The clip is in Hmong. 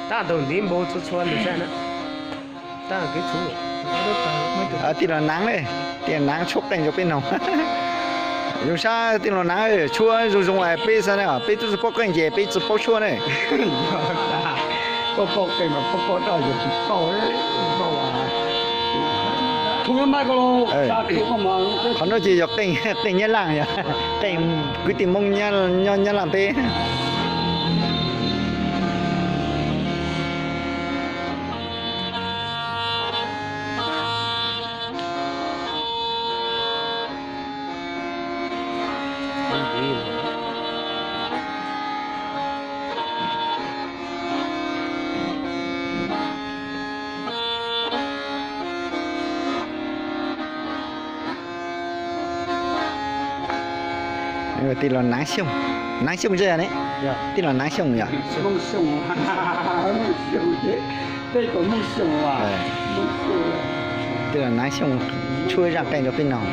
Tab tom ntiv npau txhua txhua ntawm sab na. Tab kev tshuab. Tij laug Naav ne, tij laug Naav tshuab qeej rau peb noog. Zoo sab tij laug Naav tshuab zoo zoo es peb xav na, peb twb tsis paub qeej ces peb tsis paub tshuab ne. Qhov no ces yog qeej Nyab Laj, yog qeej kwv tij Hmoob nyob Nyab Laj teb. Tij laug Naav Xyooj, Naav Xyooj teb ne, tij laug Naav Xyooj yog. Tij laug Naav Xyooj tshuab zaj qeej rau peb noog.